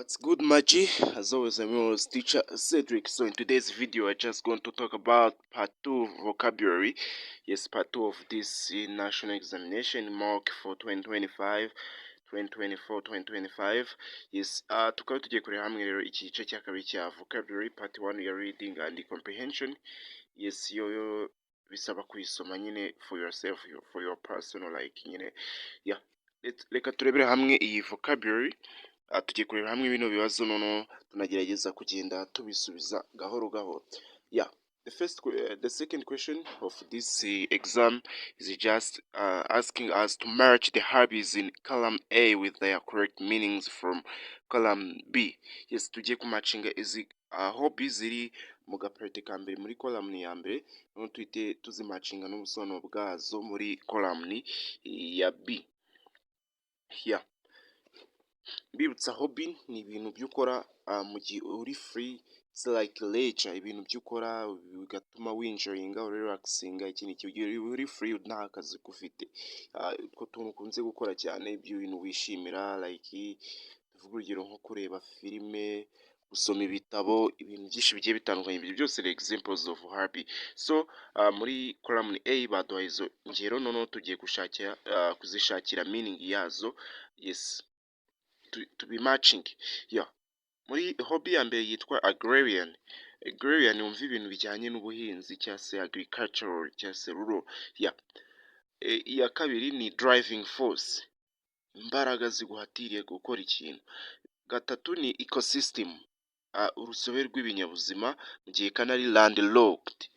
What's good, Maji? As always, I'm yours, teacher Cedric. So in today's video, I just going to talk about part 2 vocabulary. Yes, part 2 of this national examination mock for 2025, 2024, 2025. Yes, tukaba tugiye kureba hamwe rero iki gice cya kabiri cya vocabulary, part 1 ya reading and comprehension. Yes, yo bisaba kuyisoma nyine for yourself, for your personal, like nyine, yeah. Reka turebere hamwe iyi vocabulary. Tugiye kurebera hamwe bino bibazo, noneho tunagerageza kugenda tubisubiza gahoro gahoro. Yeah, the second question of this exam is just asking us to match the hobbies in column A with their correct meanings from column B. Yes, tugiye kumatchinga izi hobbies ziri mu gapartie ka mbere muri column ya mbere, noneho tuhite tuzimatchinga n'ubusobanuro bwazo muri column ya B. Yeah. Mbibutsa, hobby ni ibintu byo ukora mu gihe uri free. It's like leisure, ibintu byo ukora bigatuma wenjoyinga, relaxinga, ikindi gihe uri free, nta kazi ufite. Utwo tuntu ukunze gukora cyane, ibyo bintu wishimira, like tuvuge urugero nko kureba filime, gusoma ibitabo, ibintu byinshi bigiye bitandukanye. Ibyo byose ni examples of hobby. So muri column A baduhaye izo ngero, noneho tugiye gushakira kuzishakira meaning yazo. Yes, tubimatching. Yeah, muri hobby ya mbere yitwa agrarian. Agrarian, wumva ibintu bijyanye n'ubuhinzi cyangwa se agricultural cyangwa se rural. Yeah, iya kabiri ni driving force, imbaraga ziguhatiriye gukora ikintu. Gatatu ni ecosystem, urusobe rw'ibinyabuzima, mu gihe kane ari landlocked,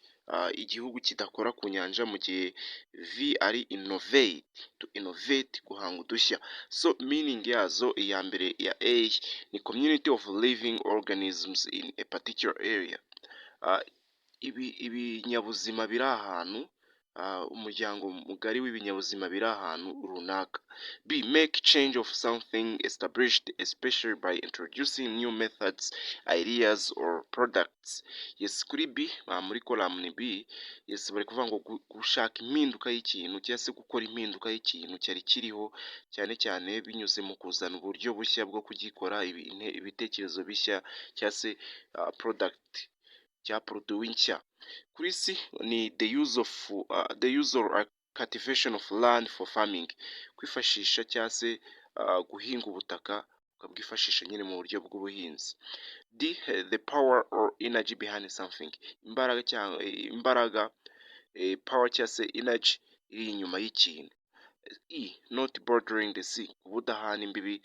igihugu kidakora ku nyanja, mu gihe V ari innovate, to innovate, guhanga udushya. So meaning yazo, iya mbere ya A ni community of living organisms in a particular area, ibi ibinyabuzima biri ahantu, umuryango mugari w'ibinyabuzima biri ahantu runaka. B, make change of something established, especially by introducing new methods, ideas or products. Yes, kuri B, muri column B, yes, bari kuvuga ngo gushaka impinduka y'ikintu cyangwa se gukora impinduka y'ikintu cyari kiriho, cyane cyane binyuze mu kuzana uburyo bushya bwo kugikora, ibitekerezo bishya cyangwa se product cya produit nshya. Kuri C ni the use or cultivation of land for farming, kwifashisha cyangwa se guhinga ubutaka ukabwifashisha nyine mu buryo bw'ubuhinzi. D, the power or energy behind something, imbaraga cyangwa imbaraga, power cyangwa se energy iri inyuma y'ikintu. E, not bordering the sea, kuba udahana imbibi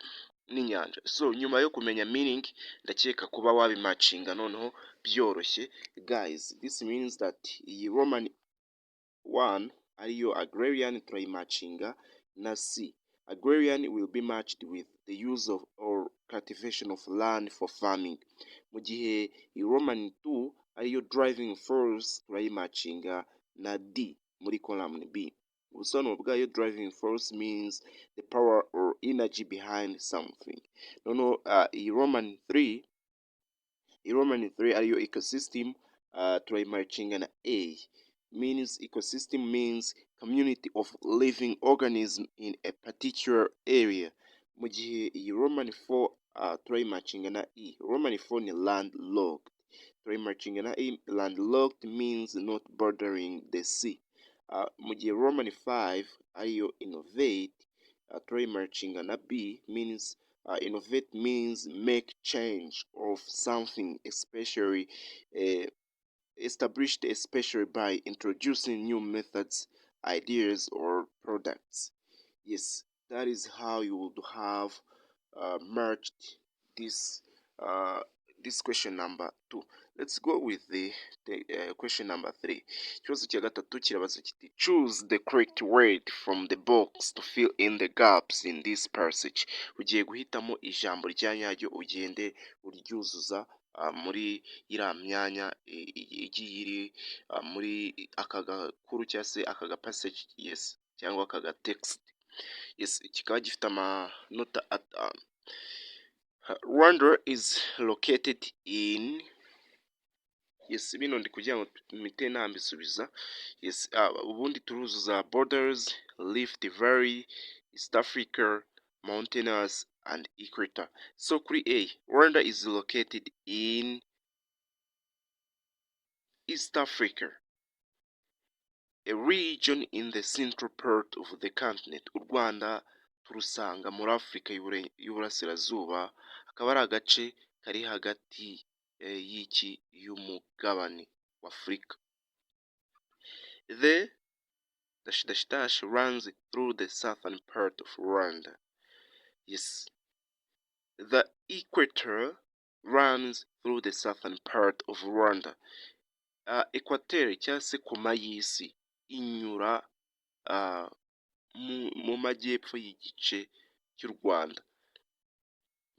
n'inyanja. So nyuma yo kumenya meaning, ndakeka kuba wabimatchinga noneho byoroshye. Guys, this means that iyi Roman 1 ariyo agrarian turayimatchinga na C. Agrarian will be matched with the use of or cultivation of land for farming, mu gihe iyi Roman 2 ariyo driving force turayimatchinga na D muri column B. Ubusobanuro bwayo, driving force means the power or energy behind something. Noneho iyi Roman 3, iyi Roman 3 ariyo ecosystem, turayimatchinga na A, means ecosystem means community of living organism in a particular area, mu gihe iyi Roman 4 turayimatchinga na E. Roman 4 ni landlocked, turayimatchinga na E. Landlocked means not bordering the sea. Mu gihe Roman 5 ariyo innovate, turayimatchinga na B, means innovate means make change of something, especially established, especially by introducing new methods, ideas or products. Yes, that is how you would have merged this question number 2. Let's go with the question number 3. Ikibazo cya gatatu kirabaza kiti: "Choose the correct word from the box to fill in the gaps in this passage." Ugiye guhitamo ijambo rya nyaryo, ugende uryuzuza muri iriya myanya igiye iri muri aka gakuru cyangwa se aka ga passage, yes, cyangwa aka ga text. Yes, kikaba gifite amanota 5. Rwanda is located in, yes, bino ndi kugira ngo mpite nambisubiza. Yes, ubundi turuzuza borders, Rift Valley, East Africa, mountainous. and equator. So kuri A, Rwanda is located in East Africa, a region in the central part of the continent. U Rwanda turusanga muri Afurika y'Uburasirazuba, akaba ari agace kari hagati y'iki y'umugabane wa Afurika. The dash dash dash runs through the southern part of Rwanda. Yes, the equator runs through the southern part of Rwanda. Equateur cyangwa se koma y'isi inyura mu majyepfo y'igice cy'u Rwanda.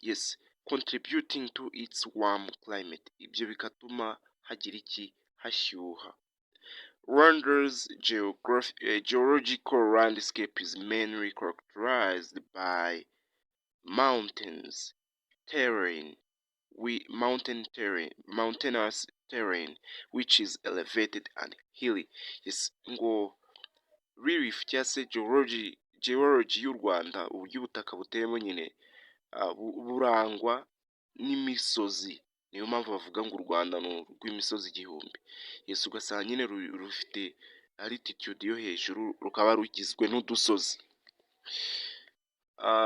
Yes, contributing to its warm climate. Ibyo bigatuma hagira iki? Hashyuha. Rwanda's geological landscape is mainly characterized by mountains, terrain, we mountain terrain, mountainous terrain, which is elevated and hilly. Yes, ngo relief cyangwa se geology y'u Rwanda, uburyo ubutaka buteyemo nyine burangwa n'imisozi. Niyo mpamvu bavuga ngo u Rwanda ni urw'imisozi igihumbi. Yes, ugasanga nyine rufite altitude yo hejuru, rukaba rugizwe n'udusozi.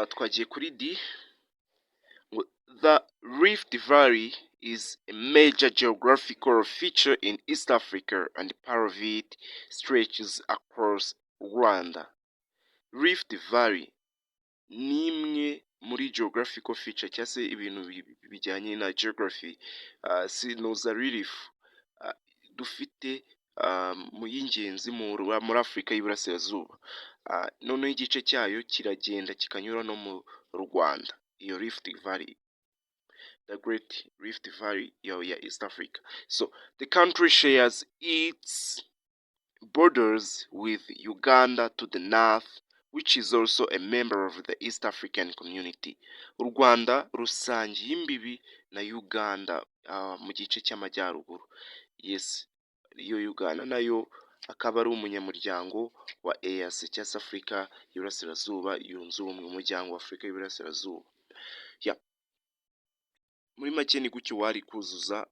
Twagiye kuri D ngo the Rift Valley is a major geographical feature in East Africa and part of it stretches across Rwanda. Rift Valley ni imwe muri geographical feature cyangwa se ibintu bijyanye na geography, sinuza relief dufite mu y'ingenzi muri Afurika y'Iburasirazuba. Noneho igice cyayo kiragenda kikanyura no mu Rwanda, iyo Rift Valley, the Great Rift Valley ya East Africa. So the country shares its borders with Uganda to the north, which is also a member of the East African Community. U Rwanda rusangiye imbibi na Uganda mu gice cy'amajyaruguru. Yes, iyo Uganda nayo akaba ari umunyamuryango wa EAC cyangwa se Afurika y'Iburasirazuba yunze ubumwe, umuryango wa Afurika y'Iburasirazuba. Yeah. Muri make ni gutyo wari kuzuza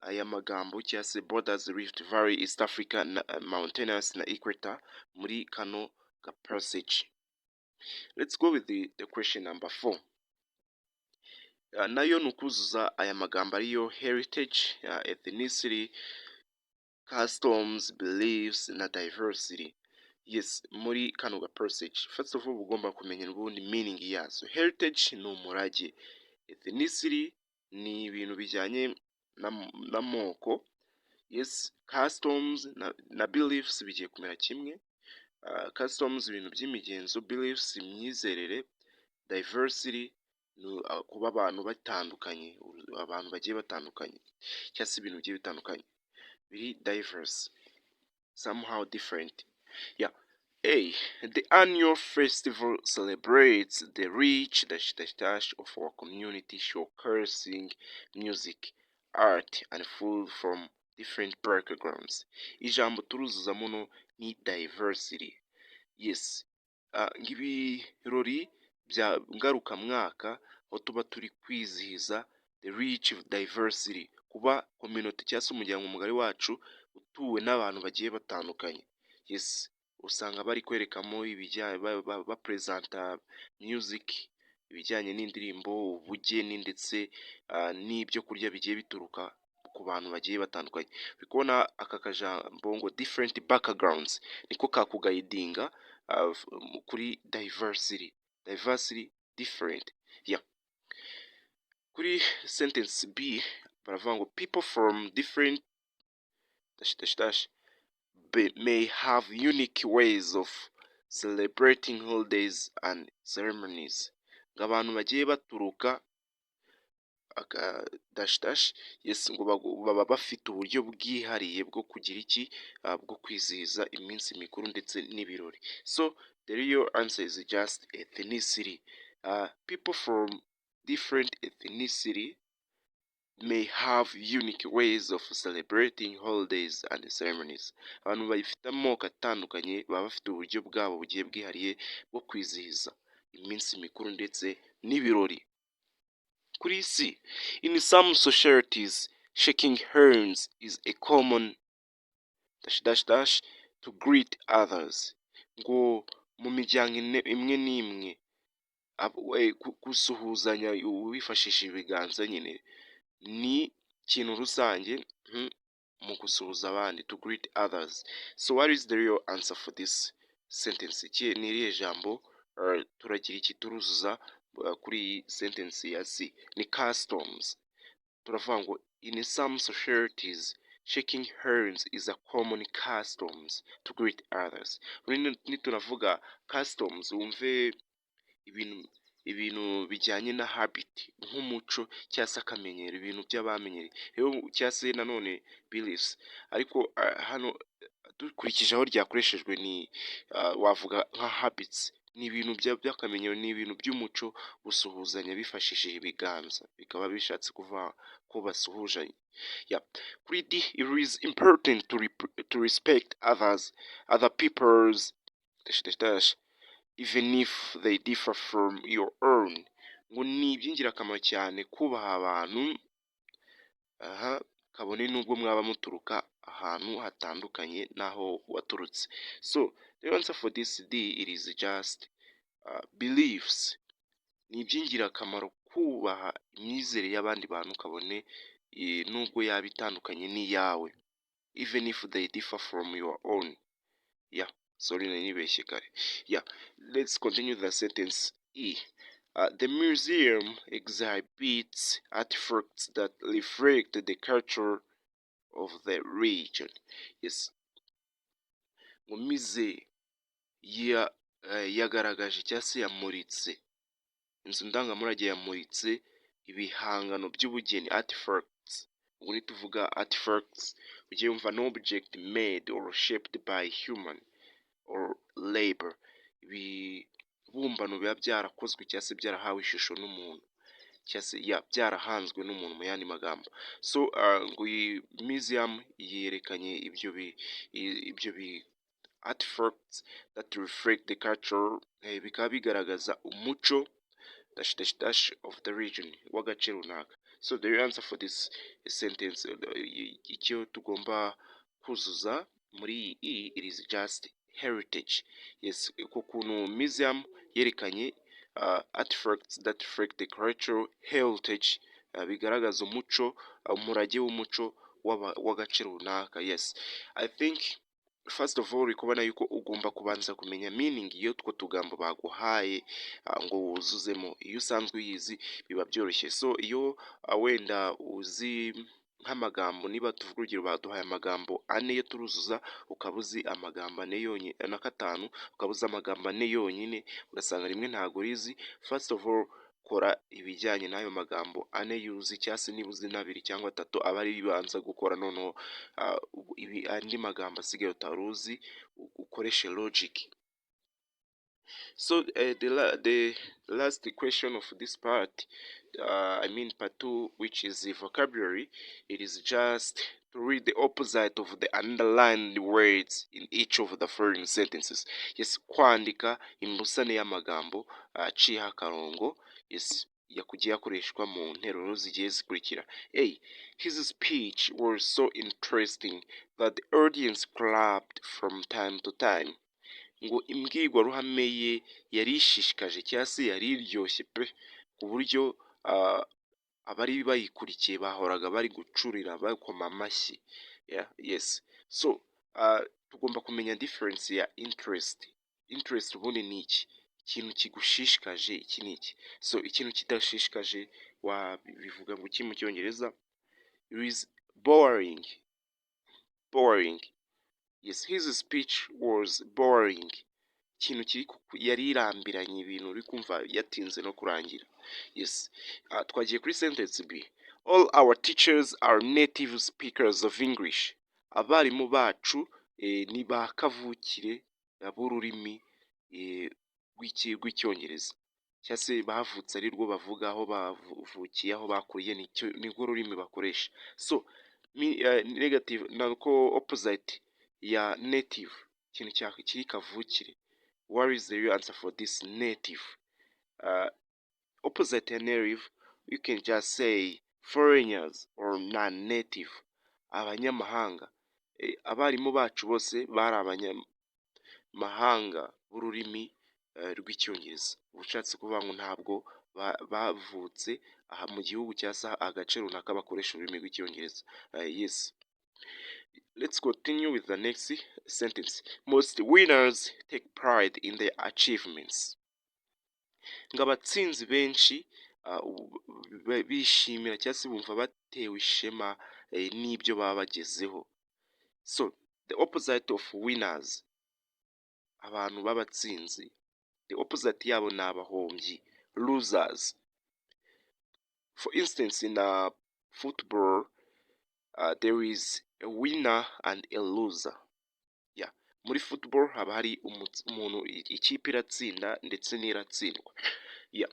aya magambo cyangwa se borders, Rift Valley, East Africa na mountainous na equator muri kano ga passage. Let's go with the question number 4. Nayo ni ukuzuza aya magambo ariyo heritage, ethnicity, customs, beliefs na diversity. Yes, muri kano ga passage. First of all, ugomba kumenya ubundi meaning yazo. Heritage ni umurage. Ethnicity ni ibintu bijyanye n'amoko. Yes, customs na beliefs bigiye kumera kimwe. Customs ibintu by'imigenzo, beliefs imyizerere, diversity ni kuba abantu batandukanye, abantu bagiye batandukanye cyangwa se ibintu bigiye bitandukanye biri diverse, somehow different. Yeah. A. The annual festival celebrates the rich dash dash dash of our community, showcasing music, art and food from different backgrounds. Ijambo turuzuza muno ni diversity. Yes. Ng'ibirori bya ngarukamwaka aho tuba turi kwizihiza the rich diversity, kuba community cyangwa se umuryango mugari wacu utuwe n'abantu bagiye batandukanye. Yes, usanga bari kwerekamo ibijyanye bapresenta music, ibijyanye n'indirimbo, ubugeni ndetse n'ibyo kurya bigiye bituruka ku bantu bagiye batandukanye. Uri kubona aka kajambo ngo different backgrounds niko kakuguidinga kuri diversity, diversity, different. Yeah. Kuri sentence B baravuga ngo people from different dash dash dash may have unique ways of celebrating holidays and ceremonies. Ngo abantu bagiye baturuka dash dash, yes, ngo baba bafite uburyo bwihariye bwo kugira iki? Bwo kwizihiza iminsi mikuru ndetse n'ibirori. So the real answer is just ethnicity. People from different ethnicity may have unique ways of celebrating holidays and ceremonies. Abantu bafite amoko atandukanye baba bafite uburyo bwabo bugiye bwihariye bwo kwizihiza. iminsi mikuru ndetse n'ibirori. Kuri C, in some societies, shaking hands is a common dash dash dash to greet others. Ngo mu miryango imwe n'imwe gusuhuzanya wifashishije ibiganza nyine ni ikintu rusange mu gusuhuza abandi, to greet others. So what is the real answer for this sentence? Iki ni irihe jambo turagira iki turuzuza kuri iyi sentence ya C? Ni customs. Turavuga ngo in some societies, shaking hands is a common customs to greet others. Nitunavuga customs, wumve ibintu bijyanye na habit, nk'umuco cyangwa se akamenyero, ibintu by'abamenyereye rero, cyangwa se nanone beliefs. Ariko hano dukurikije aho ryakoreshejwe ni wavuga nka habits, ni ibintu by'akamenyero, ni ibintu by'umuco gusuhuzanya bifashishije ibiganza, bikaba bishatse kuvuga ko basuhuzanya. Kuri D, it is important to respect others, other people's dash dash dash, even if they differ from your own. Ngo ni iby'ingirakamaro cyane kubaha abantu, aha kabone n'ubwo mwaba muturuka ahantu hatandukanye n'aho waturutse. So the answer for this D, it is just beliefs. Ni iby'ingirakamaro kubaha imyizerere y'abandi bantu kabone nubwo yaba itandukanye n'iyawe, even if they differ from your own. Yeah, sorry, nari nibeshye kare. Yeah, let's continue the sentence E. The museum exhibits artifacts that reflect the culture of the region. Yes, ngo musée yagaragaje cyangwa se yamuritse, inzu ndangamurage yamuritse ibihangano by'ubugeni, artifacts. Ubwo nituvuga artifacts, ujye wumva an object made or shaped by human or labor, ibibumbano biba byarakozwe cyangwa se byarahawe ishusho n'umuntu, cyangwa se byarahanzwe n'umuntu mu yandi magambo. So ngo iyi museum yerekanye ibyo artifacts that reflect the culture, bikaba bigaragaza umuco dash dash dash of the region, w'agace runaka. So the answer for this sentence, icyo tugomba kuzuza muri iyi, it is just heritage. Yes, ku kuntu museum yerekanye artifacts that reflect the cultural heritage, bigaragaza umuco, umurage w'umuco w'agace runaka. Yes, I think first of all uri kubona yuko ugomba kubanza kumenya meaning y'utwo tugambo baguhaye ngo wuzuzemo. Iyo usanzwe uyizi biba byoroshye. So iyo wenda uzi nk'amagambo, niba tuvuga urugero baduhaye amagambo ane yo turuzuza, ukaba uzi amagambo ane yonyine na katanu, ukaba uzi amagambo ane yonyine, ugasanga rimwe ntabwo urizi, first of all kora ibijyanye n'ayo magambo ane yuzi, cyangwa se niba uzi n'abiri cyangwa atatu aba ari ubanza gukora, noneho andi magambo asigaye utari uzi ukoreshe logic. So the last question of this part, I mean part 2, which is the vocabulary, it is just to read the opposite of the underlined words in each of the following sentences. Yes, kwandika imbusane y'amagambo aciyeho akarongo, yes, yakugiye akoreshwa mu nteruro zigiye zikurikira. A. His speech was so interesting that the audience clapped from time to time. Ngo imbwirwaruhame ye yari ishishikaje cyangwa se yari iryoshye pe, ku buryo abari bayikurikiye bahoraga bari gucurira bakoma amashyi. Yes, so tugomba kumenya difference ya interest. Interest ubundi ni iki? Ikintu kigushishikaje iki ni iki? So ikintu kidashishikaje wabivuga ngo iki mu Cyongereza? It is boring. Boring. Yes, his speech was boring. Ikintu kiri yari irambiranye, ibintu uri kumva yatinze no kurangira. Yes. Twagiye kuri sentence B. All our teachers are native speakers of English. Abarimu bacu ni ba kavukire b'ururimi rw'Icyongereza, cyangwa se bavutse ari rwo bavuga, aho bavukiye, aho bakuriye nirwo rurimi bakoresha. So negative nako opposite ya native, ikintu kiri kavukire. What is the real answer for this native? Opposite ya native, you can just say foreigners or non-native, abanyamahanga. Abarimu bacu bose bari abanyamahanga b'ururimi rw'Icyongereza. Uba ushatse kuvuga ngo ntabwo bavutse aha mu gihugu cyangwa se agace runaka bakoresha ururimi rw'Icyongereza. Yes. Let's continue with the next sentence. Most winners take pride in their achievements. Ngo abatsinzi benshi bishimira cyangwa se bumva batewe ishema n'ibyo baba bagezeho. So the opposite of winners, abantu b'abatsinzi, the opposite yabo ni abahombyi, losers. For instance, in a football, there is a winner and a loser. Yeah. Muri football haba hari umuntu, ikipe iratsinda ndetse n'iratsindwa. Yeah.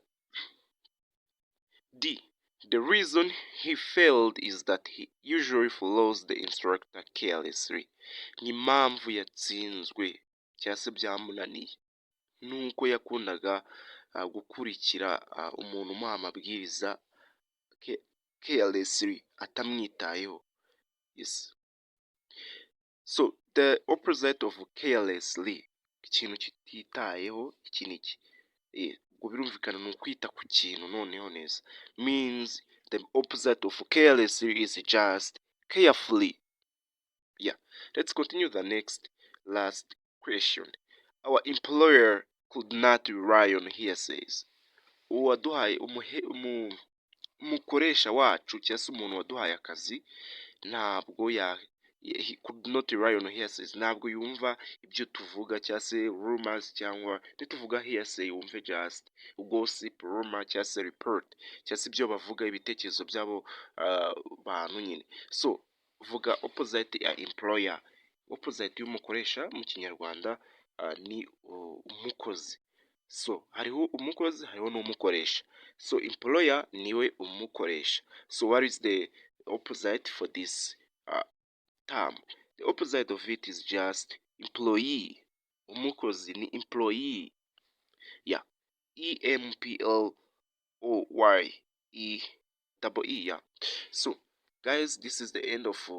D. The reason he failed is that he usually follows the instructor carelessly. Impamvu yatsinzwe cyangwa se byamunaniye nuko yakundaga gukurikira umuntu umuha amabwiriza carelessly, atamwitayeho. Yes. So the opposite of carelessly, ikintu kititayeho, iki ni iki? Ubwo birumvikana ni ukwita ku kintu noneho neza. Means the opposite of carelessly is just carefully. Yeah. Let's continue the next last question. Our employer could not rely on hearsays. Uwaduhaye umukoresha wacu cyangwa se umuntu waduhaye akazi ntabwo ya, he could not rely on hearsays, ntabwo yumva ibyo tuvuga cyangwa se rumors, cyangwa nituvuga hearsay wumve just gossip, rumor cyangwa se report, cyangwa se ibyo bavuga, ibitekerezo by'abo bantu nyine. So vuga opposite ya employer. Opposite y'umukoresha mu Kinyarwanda ni umukozi. So hariho umukozi, hariho n'umukoresha. So employer niwe umukoresha. So what is the opposite for this term? The opposite of it is just employee. Umukozi ni employee. Yeah. E M P L O Y E double E. Yeah. So guys, this is the end of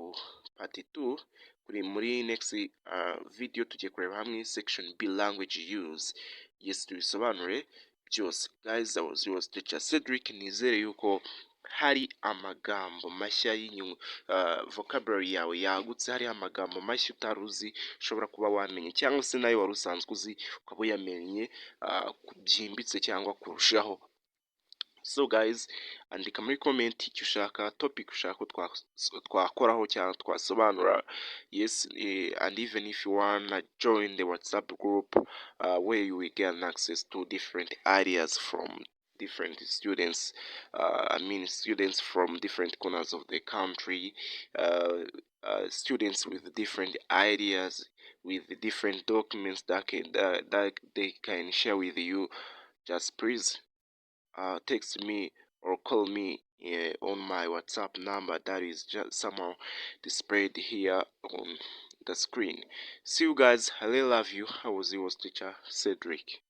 part 2. Kuri muri next video tugiye kureba hamwe section B, language use. Yes, tubisobanure byose. Guys, I was yours teacher Cedric. Nizere yuko hari amagambo mashya y'inyungu, vocabulary yawe yagutse, hariho amagambo mashya utari uzi ushobora kuba wamenye, cyangwa se nayo wari usanzwe uzi ukaba uyamenye byimbitse cyangwa kurushaho. So guys, andika muri comment icyo ushaka, topic ushaka ko twakoraho cyangwa twasobanura. Yes, and even if you wanna join the WhatsApp group where you will get access to different ideas from different students, I mean students from different corners of the country, students with different ideas, with different documents that they can share with you, just please text me or call me on my WhatsApp number that is just somehow displayed here on the screen. See you guys. I really love you. I was yours teacher Cedric.